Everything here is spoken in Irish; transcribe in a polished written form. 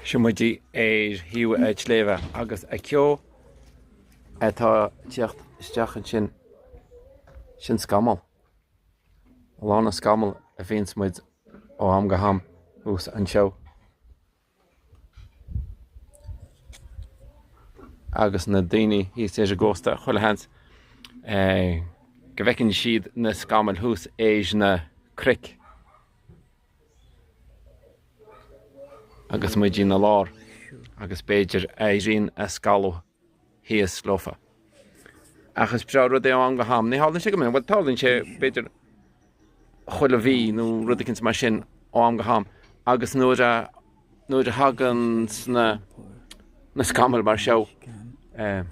Seo muid ar thaobh an tsléibhe agus an ceo atá ag teacht isteach ansin, sin scamall. A lán scamall a bhíonns muid ó am go ham thuas anseo. Agus na daoine thíos ar an gcósta, chuile sheans go bhfeiceann siad na scamaill thuas ar na cnoic. Agus muid ina lár, agus b'fhéidir éiríonn an scamall thíos leofa. Ach is breá rud é ó am go ham. Ní tharlaíonn sé go minic, bhuel tarlaíonn sé b'fhéidir chuile mhí nó rud eicínt mar sin ó am go ham. Agus nuair a, nuair a thagann na, na scamaill mar seo, eh.